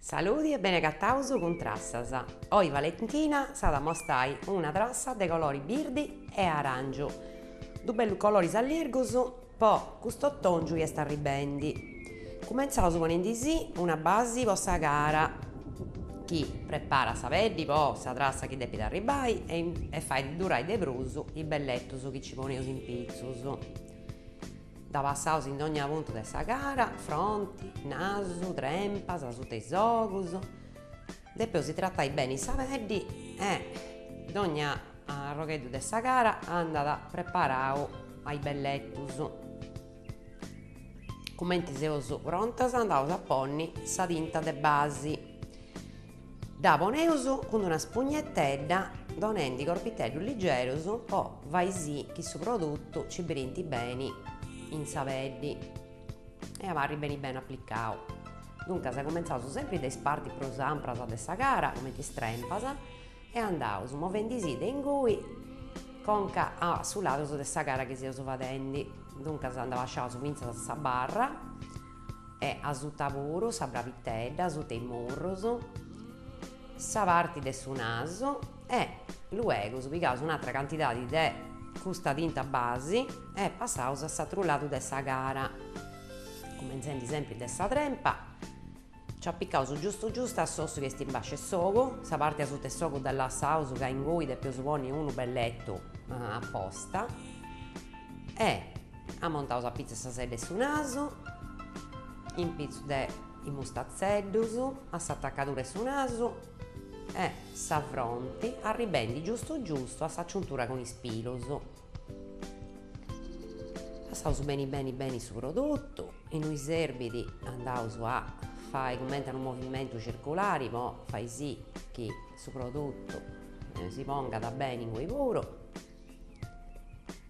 Saludi e beni agataus cun Trassas. Oi Valentina s'at a amostai una trassa de colori birdi e arangiu, dus bellus coloris allirgus po cust'otongiu chi est arribendi. Cumentzaus ponendisì una basi po sa cara chi preparat sa peddi po sa trassa chi depit arribai e fait durai de prus is belletus chi ci poneus in pitzus. Dda passaus in dogna puntu de sa cara, fronti, nasu, trempas, asuta is ogus. Depeus tratai beni sa peddi e dogna arrogheddu de sa cara andat preparau a is belletus. Cumenti seus prontas andaus a ponni sa tinta de basi. Dda poneus cun una spugnetedda donendi corpiteddus ligerus po fai sì chi su produtu ci brintit beni in sa peddi e abarrit beni beni aplicau. Duncas cumentzaus sempri de is partis prus ampras de sa cara, cumenti is trempas, e andaus movendisì de ingui conca a su ladus de sa cara chi seus fadendi. Duncas andat pasciaus fintzas a sa barra e asuta puru sa brabitedda, asuta is murrus, sa parti de su nasu e luegus pigaus un'atra cantidadi de custa tinta basi e passaus a s'atru ladu de sa cara, cumentzendi sempri de sa trempa, Nci apicaus giustu giustu a s'ossu chi est in basciu 'e s'ogu, sa parti asuta 'e s'ogu dda lassaus ca ingui depeus ponni unu belletu aposta e amontaus a pitzu 'e sa sedda 'e su nasu, in pitzu de is mustatzeddus, a s'atacadura 'e su nasu e sa fronti, arribendi giustu giustu a s'aciuntura cun is pilus. Passaus beni beni beni su produtu, innui serbit andaus a fai cumenti a unu movimentu circulari po fai sì chi su produtu si pongat beni ingui puru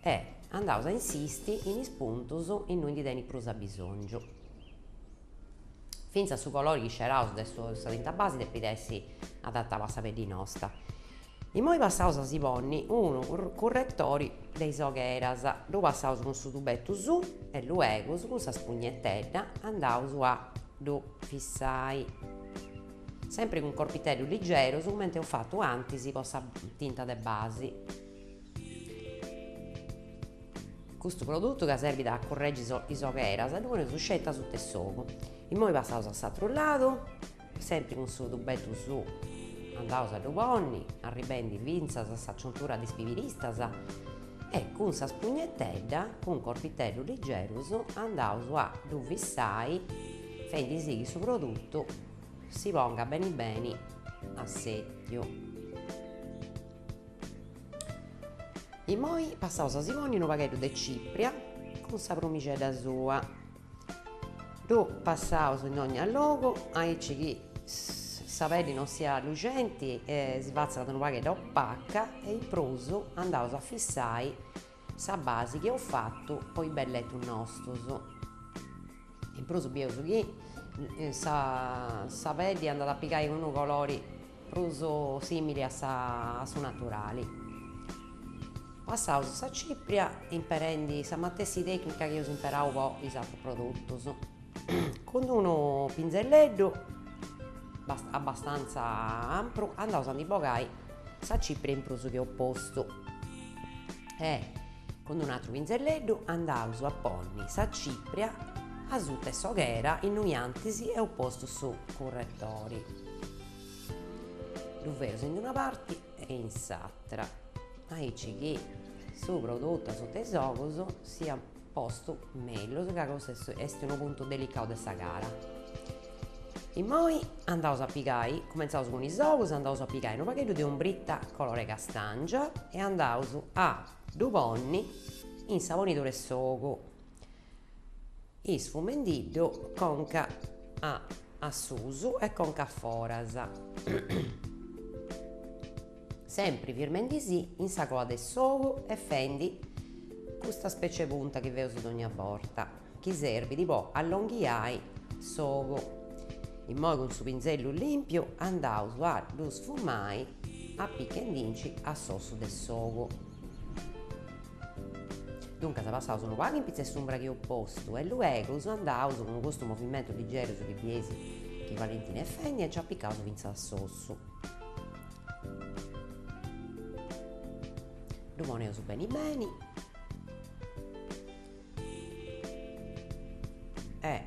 e andaus a insisti in is puntus innui ndi tenit prus abisongiu. Fintzas su colori chi sceraus de sa tinta basi depit essi adatau a sa peddi nosta. Immoi passaus a si ponni unu curretori de is ogheras, ddu passaus cun su tubetu suu e luegus cun sa spugnetedda andaus a ddu fissai. Sempri cun corpiteddus ligerus cumenti eus fatu antis po sa tinta de basi. Custu produtu ca serbit a curregi is ogheras ddu poneus sceti asuta 'e s'ogu. Immoi passaus a s'atru ladu. Sempri cun su tubetu suu andaus a ddu ponni, arribendi fintzas a s'aciuntura de is pibiristas e cun sa spugnetedda, cun corpiteddus ligerus, andaus a ddu fissai fendi sì chi su produtu si pongat beni beni assetiu. Immoi passaus a si ponni unu pagheddu de cipria cun sa prumixedda sua. Ddu passaus in dogna logu, aici chi sa peddi non siat luxenti e si fatzat unu pagheddu opaca e in prus andaus a fissai sa basi chi eus fatu po is belletus nostus. In prus bieus chi sa sa peddi andat a pigai unu colori prus simili a sa a su naturali. Passaus sa cipria imperendi sa matessi tecnica chi eus imperau po is atrus produtus. Cun unu pinzelleddu abbastanza ampru andaus a ndi bogai sa cipria in prus chi eus postu e cun unu atru pinzelleddu andaus a ponni sa cipria asuta 'e s'oghera innui antis eus postu su curretori. Ddu feus in una parti e in s'atra, aici chi su produtu asuta 'e is ogus siat postu mellus ca cussu est unu puntu delicau de sa cara. Immoi andaus a pigai, cumentzaus cun is ogus, andaus a pigai unu pagheddu de umbrita color'e castangia e andaus a ddu ponni in sa ponidura 'e s'ogu, isfumendiddu conca a a susu e conca a foras, sempri firmendisì in sa coa de s'ogu e fendi custa specie 'e punta chi feus dogna borta, chi serbit po allonghiai s'ogu. Immoi cun su pinzellu limpiu andaus a ddu sfumai apichendinci a s'ossu de s'ogu. Duncas passaus unu pagu in pitzu 'e s'umbra chi eus postu e luegus andaus cun custu movimentu ligerus chi bieis. chi Valentina est fendi e nci apicaus fintzas s'ossu. Ddu poneus beni beni e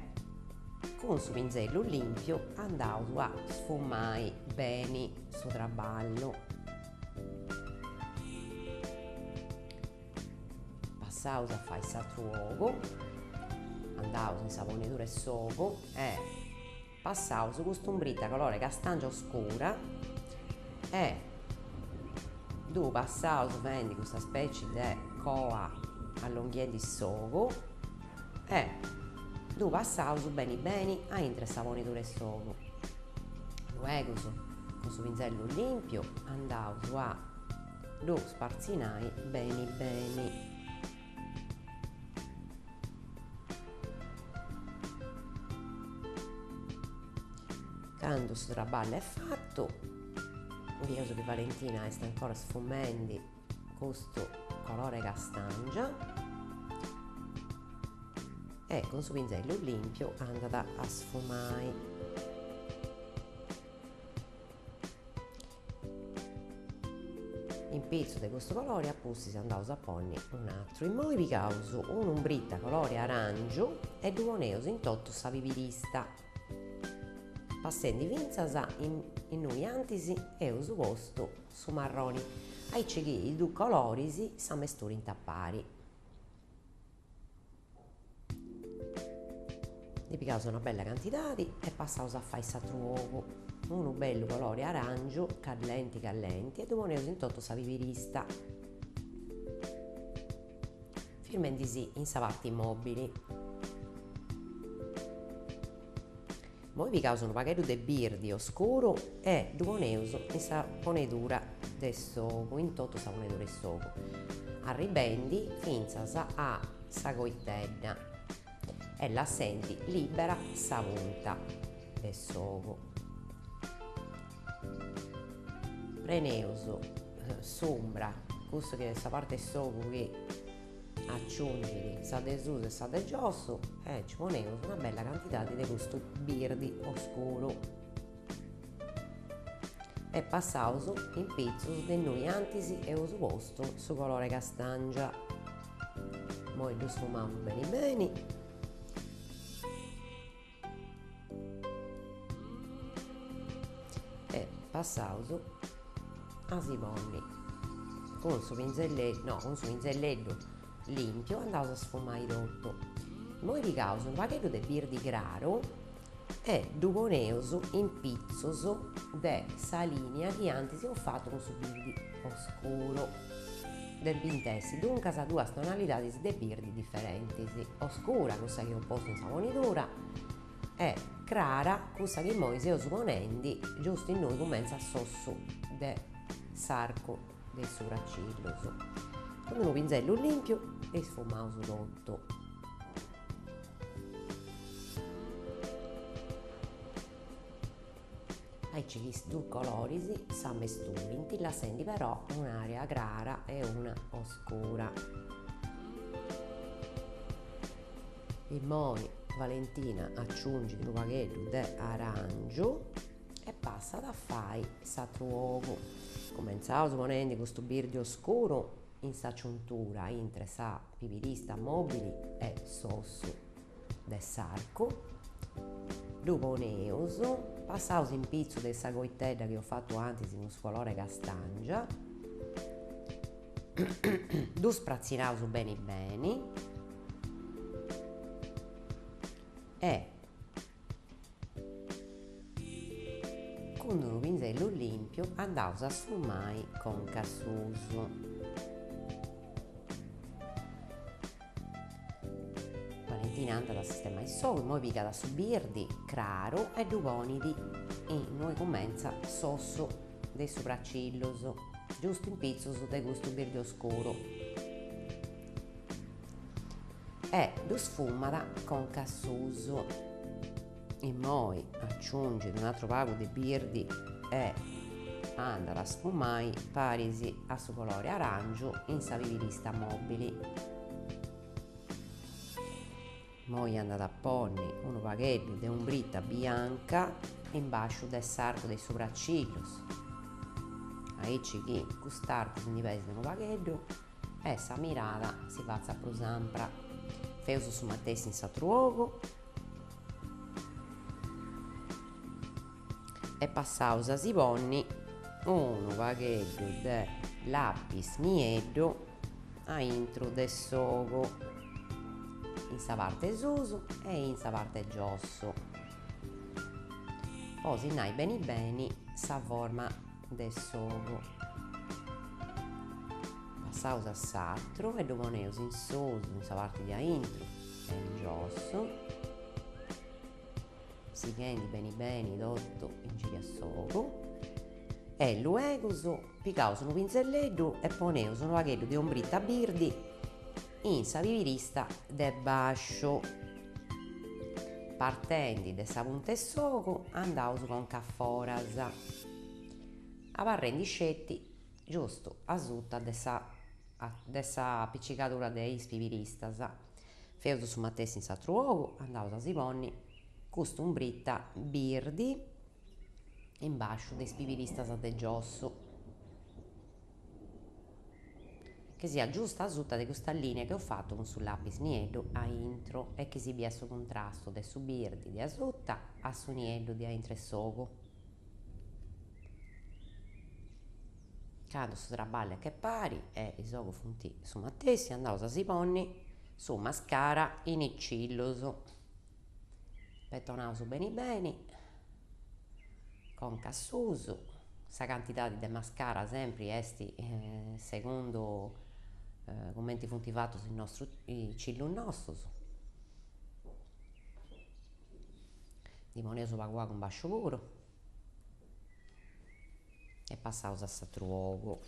cun su pinzellu limpiu andaus a sfumai beni su traballu. Passaus a fai s'atru ogu, andaus in sa ponidura 'e s'ogu e passaus cust'umbrita colore castangia oscura e ddu passaus fendi custa specie de coa allonghiendi s'ogu e ddu passaus beni beni aintru 'e sa ponidura 'e s'ogu. Luegus cun su pinzellu limpiu andaus a ddu spartzinai beni beni. Candu su traballu est fatu, bieus chi Valentina est ancora sfumendi custu colore castangia e cun su pinzellu limpiu andat a sfumai. In pitzu de custu colori a pustis andaus a ponni un'atru. Immoi pigaus un'umbrita colori arangiu e ddu poneus in totu sa pibirista, passendi fintzas innui antis eus postu su marroni, aici chi is dus coloris s'amesturint a pari. Ndi pigaus una bella cantidadi e passaus a fai s'atru ogu, unu bellu colori arangiu callenti callenti e ddu poneus in totu sa pibirista, firmendisì in sa parti mobili. Immoi pigaus unu pagheddu de birdi oscuru e ddu poneus in sa ponedura de s'ogu, in totu sa ponedura 'e s'ogu, arribendi fintzas a sa coitedda e lassendi libera sa punta de s'ogu. Preneus s'umbra, custu chi est sa parti 'e s'ogu chi aciungit sa de susu e sa de giossu e nci poneus una bella cantidadi de custu birdi oscuru e passaus in pitzus de innui antis eus postu su colore castangia. Immoi ddu sfumaus beni beni. E passaus a si ponni cun su pinzelleddu, no, cun su pinzelleddu limpiu andaus a sfumai totu. Immoi pigaus unu pagheddu de birdi craru e ddu poneus in pitzus de sa linea chi antis eus fatu cun su birdi oscuru. Depint essi duncas duas tonalidadis de birdi diferentis, oscura cussa chi eus postu in sa ponidura e crara cussa chi immoi seus ponendi giustu innui cumentzat s'ossu de s'arcu de is subracillus. Cun unu pinzellu limpiu isfumaus totu. Aici chi is dus coloris s'amesturint, lassendi però un'area crara e una oscura. Immoi Valentina aciungit unu pagheddu de arangiu e passat a fai s'atru ogu. Cumentzaus ponendi custu birdi oscuru in s'aciuntura intre sa pibirista mobili e s'ossu de s'arcu, ddu poneus, passaus in pitzu de sa coitedda chi eus fatu antis cun su colore castangia, ddu spratzinaus beni beni e cun unu pinzellu limpiu andaus a sfumai conca a susu. Valentina andat a sistemai s'ogu, immoi pigat su birdi craru e ddu ponit innui cumentzat s'ossu de is subracillus, giustu in pitzus de custu birdi oscuru e ddu sfumat conca a susu. Immoi aciungit un'atru pagu de birdi e andat a sfumai paris a su colori arangiu in sa pibirista mobili. Immoi andat a ponni unu pagheddu de umbrita bianca in bàsciu de s'arcu de is subracillus, aici chi cust'arcu si ndi pesit unu pagheddu e sa mirada si fatzat prus ampra. Feus su matessi in s'atru ogu e passaus a si ponni unu pagheddu de lapis nieddu aintru de s'ogu, in sa parte 'e susu e in sa parte 'e giossu, po sinnai beni beni sa forma de s'ogu. Passaus a s'atru e ddu poneus in susu, in sa parti de aintru e in giossu, sighendi beni beni totu in giriu a s'ogu e luegus pigaus unu pinzelleddu e poneus unu pagheddu de umbrita birdi in sa pibirista de basciu. Partendi de sa punta 'e s'ogu andaus conca a foras, abarrendi sceti giustu asuta de sa de sa apicigadura de is pibiristas. Feus su matessi in s'atru ogu, andaus a si ponni custa umbrita birdi in basciu de is pibiristas de giossu, chi siat giusta asuta de custa linea chi eus fatu cun su lapis nieddu a intro e chi si biat su cuntrastu de su birdi de asuta a su nieddu de aintru 'e s'ogu. Candu su traballu est che pari e is ogus funt su matessi andaus a si ponni su mascara in is cillus, petonaus beni beni, conca a susu, sa cantidadi de mascara sempri est segundu cumenti funt fatus is nostrus is cillus nostus, ndi poneus pagu pagu in basciu puru E passaus a s'atru ogu.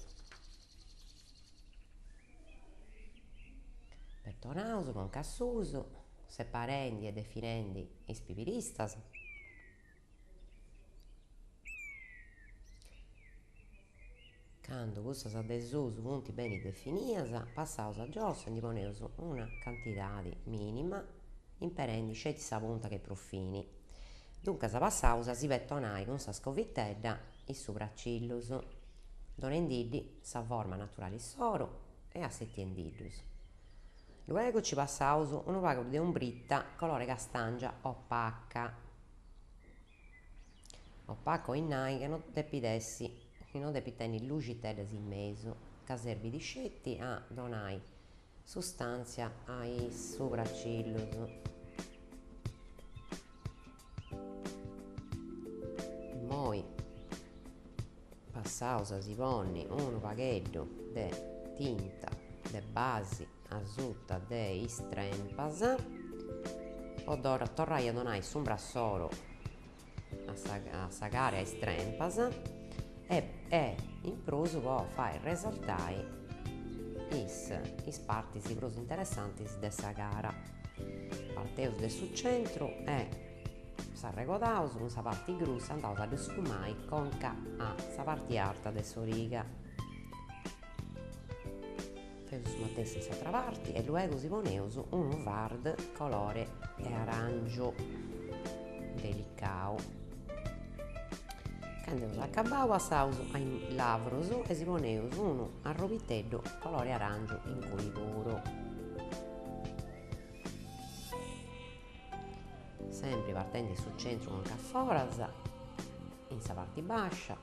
Petonaus conca a susu, separendi e definendi is pibiristas. Candu cussas de susu funt beni definias, passaus a giossu e ndi poneus una cantidadi minima, imperendi sceti sa punta chi est prus fini. Duncas passaus a si petonai cun sa scovitedda is subracillus, donendiddi sa forma naturali issoru e assetiendiddus. Luegu ci passaus unu pagu de umbrita colore castàngia opaca, opaca 'olit nai chi no depit essi, chi no depit tenni luxiteddas in mesu, ca serbit sceti a donai Sustàntzia a is subracillus. Immoi passaus a si ponni unu pagheddu de tinta de basi asuta de is trempas po torrai a donai s'umbra insoru a sa a sa cara e a is trempas e e in prus po fai resaltai is is partis prus interessantis de sa cara. Parteus de su centru e s'arregodaus cun sa parti grussa andaus a ddu sfumai conca a sa parti arta de s'origa. Feus su matessi in s'atra parti e luegu si poneus unu fard colore 'e arangiu delicau. Candu eus acabau passaus a is lavrus e si poneus unu arrobiteddu colore arangiu in cui puru. Sempri partendi de su centru conca a foras, in sa parti bascia,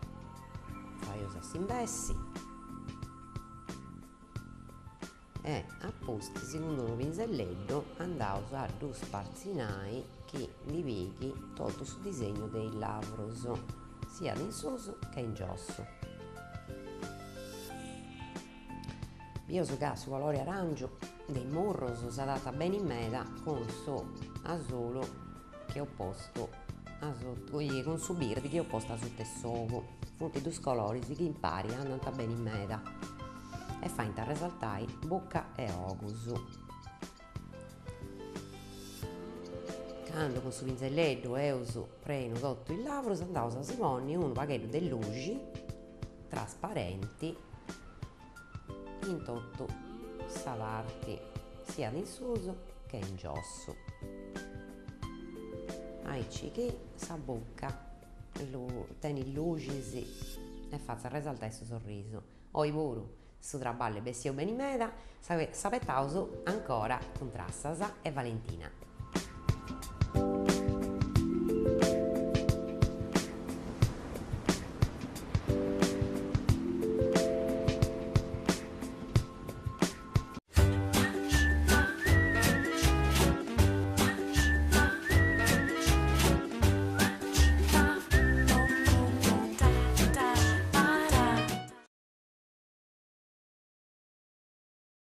faeus a s'imbessi. E a pustis cun unu pinzelleddu andaus a ddu spartzinai chi ndi pighit totu su disegnu de is lavrus, siat in susu che in giossu. Bieus ca su colori arangiu de is murrus s'adatat beni meda cun su asulu chi eus postu cun su birdi chi eus postu asuta 'e s'ogu, funt dus coloris chi impari andant beni meda e faint arresaltai buca e ogus. Candu cun su pinzelleddu eus prenu totu is lavrus andaus a si ponni unu pagheddu de luxi trasparenti in totu sa parti siat in susu che in giossu. Aici chi sa bucca tenit luxis e fatzat resaltai su sorrisu. Oi puru su traballu est bessiu beni meda, s'abetaus ancora cun trassas e Valentina.